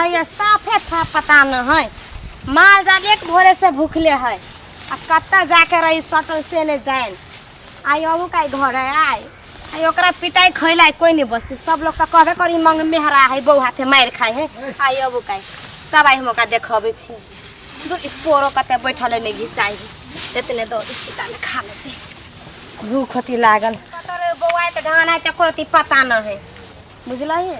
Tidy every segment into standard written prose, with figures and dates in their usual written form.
रहैया साफे था पता न है। माल जाल एक भोरे से भूखले है आ कत्ता जाके रही सटल से ने जान। आई अबू का घर है आई आई ओकरा पिटाई खैला कोई नहीं बस्ती। सब लोग तो कहबे करी मंग मेहरा है बहू हाथे मार खाए है। आई अबू का सब आई हम ओकरा देखबे छी। दू पोरो कते बैठल नहीं घिचाई इतने दो छिटा में खा लेते। भूख होती लागल कतरे बौआ के धान है ते कोई पता न है बुझलही।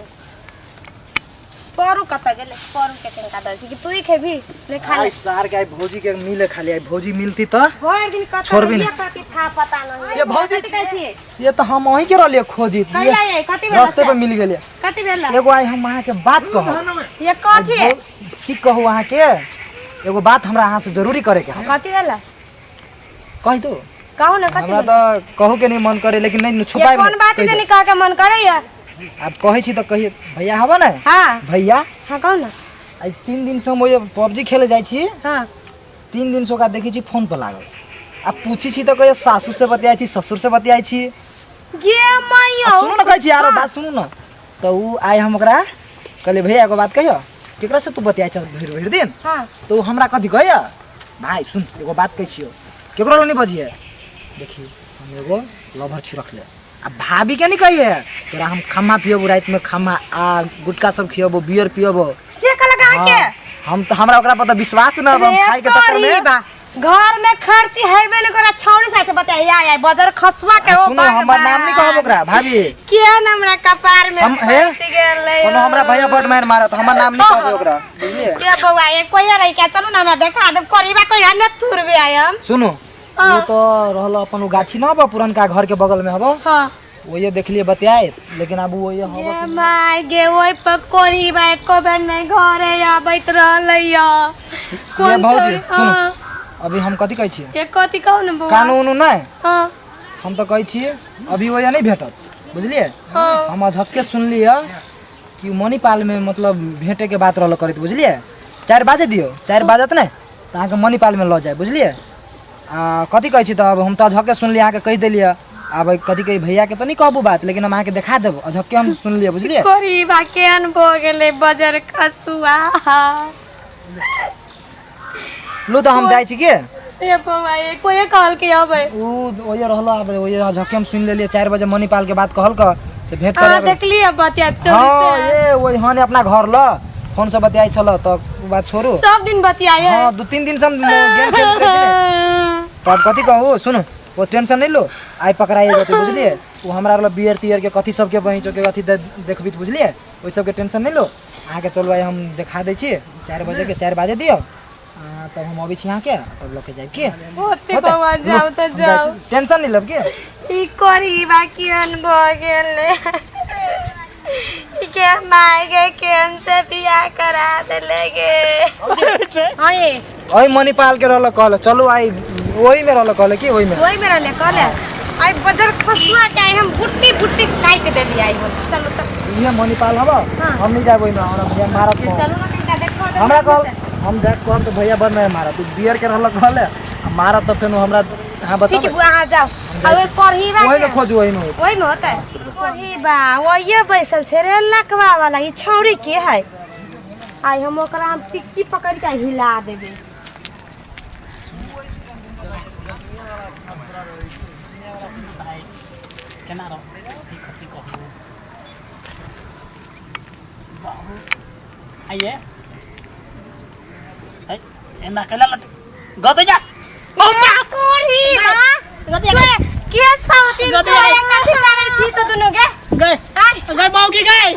परू कत गेले परू के तनका दल कि तू ही खेबी ले खा ले। आई सार के आई भौजी के मिले खाली आई भौजी मिलती त भर दिन कत छोड़बी रहिए कति था पता नहीं। ये भौजी कथी कहै छी? ये तो हम वहीं के रहलिए खोजी कैला ये कति बेला रास्ते पे मिल गेलिए। कति बेला एगो आई हम अहाँ के बात कहब। ये कथी है? की कहू अहाँ के एगो बात हमरा अहाँ से जरूरी करे के है। कति बेला कहि दो। कहू ना कति हमरा बेला? तो कहू के नहीं मन करे लेकिन नहीं ये छुपाए कौन बात कहि है दो। नहीं कह के मन करे या? अब कहै छी त कहिए भैया हबो ने? हाँ। भैया? हाँ कहू ना। आई 3 दिन से हम ओए पबजी खेले जाइ छी। हाँ। 3 दिन से ओकरा देखै छी फोन पर लागल। आ पूछी छी त कहिए सासू से बतियाइ छी ससुर से बतियाइ छी। गे मैयो। आ सुनू ना कहै छी आरो बात सुनू ना। त उ आइ हम ओकरा कहलिए भैया एगो बात कहियो केकरा से तू बतियाइ छ भरि भरि दिन? हाँ। त उ हमरा कथी कहैया भाई सुन एगो बात कहै छियो केकरो लग नहीं बजिए। देखी हम एगो लवर छी रखले आ भाभी के नहीं कहिए तोरा हम खम्मा पियबो रात में खम्मा आ गुटखा सब खियबो बियर पियबो से कहलक अहाँ के? हाँ, हम तो हमरा ओकरा पर तो विश्वास न हम रे खाए के चक्कर में। तोरी बा। घर में खर्ची हेबे न करा छौड़ी साथे बताई आय आय बजर खसुआ के आ हो सुनो हमर नाम नहीं कहब ओकरा भाभी। के न हमरा कपार में हम हे सटि गेलै। कोनो हमरा भैया बड मार मारत हमर नाम नहीं कहब ओकरा बुझलिए। के बौआ ये कोई रही के चलू ना हमरा देखा देब करीबा कोई न थुरबे आय हम। सुनो हाँ। वो तो रहल अपन उ गाछी न हबो पुरनका घर के बगल में हबो। हाँ। वही देखलिए बतियाए लेकिन अब वही हबो। ये my गे ओइ पर कोरीबा एको बेर नहीं घरे आबैत रहलैया। ये कोन भौजी छोरी? सुनो हाँ। अभी हम कथी कहै छियै? ये कथी कहू ने बौआ? कानून उनू नहीं? हाँ। हम तो कहै छियै अभी वही नहीं भेटत बुझलिए। हाँ। हम अझक्के सुनलिए कि मणिपाल में मतलब भेटे के बात रहल करैत बुझलिए। 4 बाजे दियो 4 बाजत ने तऽ अहाँके मणिपाल में लऽ जाए बुझलिए। आ कथी कहै छी तऽ अब हम तऽ अझक्के सुनलिए अहाँके कहि देलिए। आब कथी कही भैया के तो नहीं कहबू बात लेकिन हम अहाँके देखा देब अझक्के हम सुनलिए बुझलिए। कोरीबा केहन भऽ गेलै बजर खसुआ। लू तऽ हम जाइ छी के? ये बौआ ये कोई कहलकै अबै। उ ओये रहल आब ओये अझक्के हम सुनि लेलिए 4 बजे मणिपाल के बात कहलक से भेंट अहाँ करे। देखलिए बतियात चोरी हाँ, से? ये वही हने अपना घर ल फोन से बतियाइ छल तऽ उ बात छोड़ू। सब दिन बतियाइ है। हाँ, 2-3 दिन से हम गेम खेलैत रहै छी ने। तब कथी कहू सुनू वो टेंशन नहीं लो आई पकड़ाइ जेतै बुझलिए। उ हमरा रहल बियर तियर के कथी सबके बहिचो के कथी देखबी बुझलिए ओहि सबके टेंशन नहीं लो। अहाँके चलू आइ हम देखा दै छी 4 बजे के 4 बाजे दियौ। तब हम अबै छी अहाँके तब लऽ के जायब के? होते होतै? बौआ, जाउ तऽ हम जाइ जाउ। छी। टेंशन नहीं लेब के? ई कोरीबा केहन भऽ गेलै। ई के my गे केहन से बियाह करा देले गे। हाँ ये। ओहि मणिपाल के रहल कहल चलू आई ओही में रहल कहल की ओही में? ओही में रहले कहले। आई बजर खसुआ के आई हम बुट्टी बुट्टी काटि देली आई हम। चलू तऽ। इहे मणिपाल हबो? हाँ। हम नहीं जाब ओहिमे हमरा भैया मारत चलू ना कनिका देखो देब। हमरा कहल हम जा कहब तऽ भैया बड़ नहीं मारत। तू बियर के रहल कहले आ मारत तऽ फेनो हमरा अहाँ बचाबै। ठीक है बुआ अहाँ जाउ। हम जाइ आ ओहि छी। करहीबा ओहिमे के। खोजू ओहिमे होतै। ओहिमे होतै? करहीबा ओहिए बैसल छै रे लकवा वाला ई छौड़ी के है? आई हम ओकरा हम टिक्की पकड़ के हिला देबै। केना रहो? की कथी कहू? बाबू, आइए। है, एना कैला लट गदे जा। कोरी बा। गदे के के साउती गदे तोरे कथी करै छी तो दुनू गे? गए। आय। गए बाबू की गए।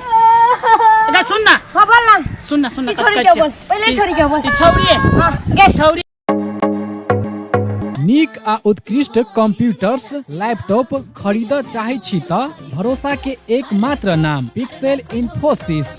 गए सुन ना। हाँ, बोल ना। सुन ना, सुन ना, ई छोड़ी कब के कहै बोल। छियै? पहिले छोड़ी के बोल। ई छौरी है। हाँ, गे। छौरी। नीक आ उत्कृष्ट कंप्यूटर्स लैपटॉप खरीद चाहै छी त भरोसा के एकमात्र नाम पिक्सेल इन्फोसिस।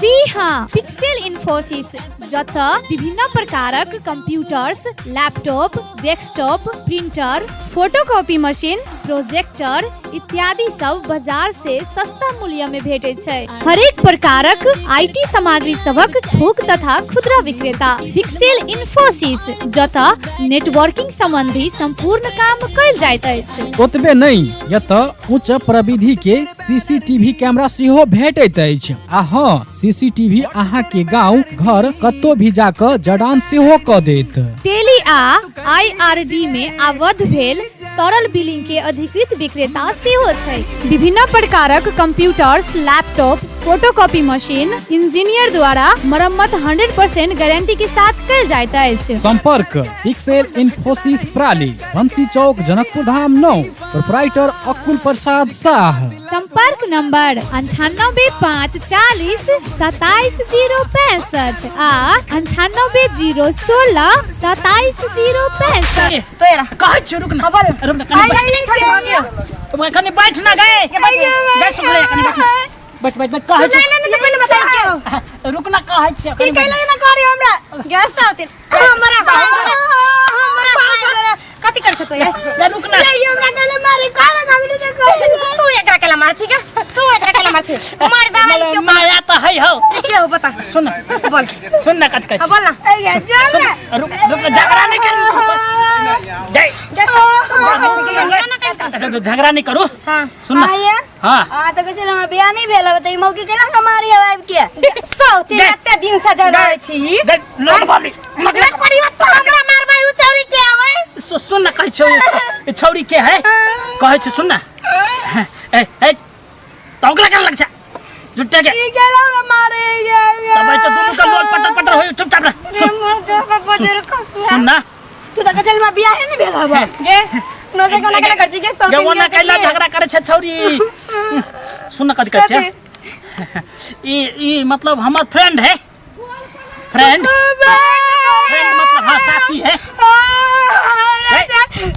जी हाँ, पिक्सेल इन्फोसिस जतऽ विभिन्न प्रकारक computers, laptop, desktop, printer, photocopy machine, projector इत्यादि सब बाजार से सस्ता मूल्य में भेटैत छै। हरेक प्रकारक IT सामग्री सभक थोक तथा खुदरा विक्रेता पिक्सेल इन्फोसिस, जतऽ नेटवर्किंग संबंधी संपूर्ण काम कयल जाइत अछि। ओतबे नहि, एतऽ उच्च प्रविधि के सीसीटीवी कैमरा सेहो भेटैत अछि। आ हँ, सीसीटीवी अहाँ के गांव घर कतौ भी जाकऽ जड़ान सेहो कऽ देत। टेली आ आईआरडी में आबद्ध भेल सरल बिलिंग के अधिकृत विक्रेता सेहो छै। विभिन्न प्रकारक computers, laptop, photocopy machine engineer द्वारा मरम्मत 100% गारंटी के साथ कयल जाइत अछि। संपर्क पिक्सेल इन्फोसिस प्राली, बंसी चौक, जनकपुर धाम 9, प्रोपराइटर अकुल प्रसाद साह। संपर्क नंबर 98 5 40 27 0 65 आ 98 0 16 27 0 65। तोरा कहै छियौ, रुक ना। हाँ, बोल। रुक ना कनी। आई आई छोड़ भागियो। कनी बैठ ना गए गए, सुन ले, कनी बैठ ना। बैठ बैठ बैठ, कहै नहीं नहीं, तो पहले बताई क्यों? छियौ, रुक ना, कहै छियौ, ई कनी। कैले ना करी हमरा गैस आउतिन हमरा हमरा हमरा कथि कर छ तो ये? ले, रुक ना। ये हमरा कैले मारे काहे गागलू से तू एकरा कैले मार छी के? तू एकरा कैले मार छी? मार दवाई क्यों? माया तऽ है हौ। के हो, बता। सुन। बोल। सुन ना, कथि कहै हाँ, छी? बोल ना। सुन, रुक रुक, झगड़ा नहीं करू। जय। अच्छा, झगड़ा नहीं करू। हाँ। सुन ना। आया? हाँ। आ तऽ कहै छै हमरा बियाह नहि भेल हवे, तऽ ई मौकी केना हमरा मारी हवे आबि के? सौती एते दिन से जर रहै छी। गए, लोड वाली मगरा करी, तू हमरा मारबै, उ चौरी के आवे? सुन ना, कहै छियौ, ई छौरी के है, कहै छियौ, सुन ना। ए ए, तौकला कर लग जा झुट्टे के। ई केला हमरा मारे ये? तब ऐसे दुनू का लोड पटर पटर होय, चुपचाप रह। सुन सुन ना। तू तऽ कहै छल हमरा बियाहे नहि भेल हवे। गे नो से कोना केना करছি के सौती? गे, ओना कैला झगड़ा करे छै छौरी? सुन ना, कथि कहै छै ई? ई मतलब हमर फ्रेंड है, फ्रेंड, फ्रेंड मतलब हाँ, साथी है।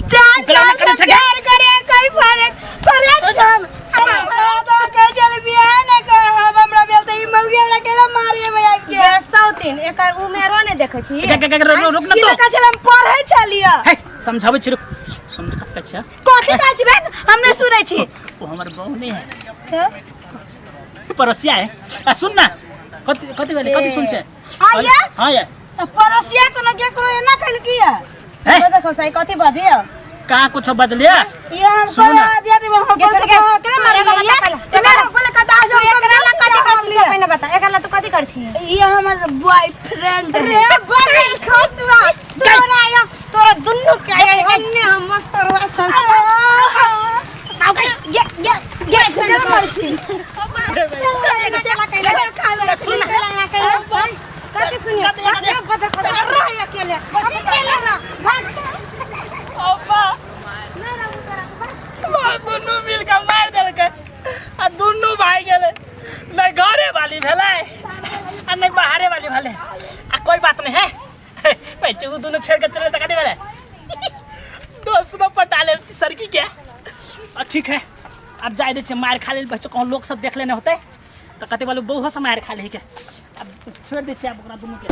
चार ओकरा साल में करै से छै गे? प्यार करे कई फरक फरक छम। अरे हमरा तऽ कहै छल बियाह नहि करब, हमरा भेल तऽ ई मौगी हमरा केला मारे हवे आबि के? सौतीन एकर उमेरो ने देखै छी। गे, गे, गे, रुक रुक ना। ई तो तऽ कहै छल हम पढ़ै छलियै। हे, समझाबै छी, रुक। सुन ना, कथि कहै छै? कथी कहै छी बे? हम नहि सुनै छी। वो हमर बहू नहीं है। तऽ पड़ोसिया है। आ सुन ना, कथि कथि कहली, कथि सुन छै? आया? हाँ ये। पड़ोसिया कोनो केकरो एना कैलकी है? हे। देखो सही, कथी बजियो? कहाँ कुछ बजलिया? ये हम सुनू ना। दिया दे हम गे, चल गे। केना मारे तू ये? एकरा तू बोले कता आज हम एकरा ला कथी कर छी से पहिने बता, एकरा ला तू कथी कर छी? ये हमर बॉयफ्रेंड है। रे बदल खसुआ, तोरा आयो, तोरा दुन्नू के आयो एन्ने हम मस्त रुआ सन। गे गे गे, तू केना मारै छी? कथी सुनियो बदल खसुआ, रह अकेले, अकेले रह, भाग। अब्बा, दुनू मिल के मारि देलकै आ दुनू भाई गेलै। नहि घरे वाली भेलै आ नहि बाहरे वाली भेलै। आ कोई बात नहीं है, पैचू दुनू छोड़ के चले तऽ कथी भेलै? दोसरो पटा ले सरकी के। आ ठीक है, अब जाय दै छियै, मारि खा लेल बच्चो, कहूँ लोग सब देख लेने होतै तऽ कते वालू बहुओ से मारि खा लै के। अब छोड़ि दै छियै आब ओकरा दुनू के।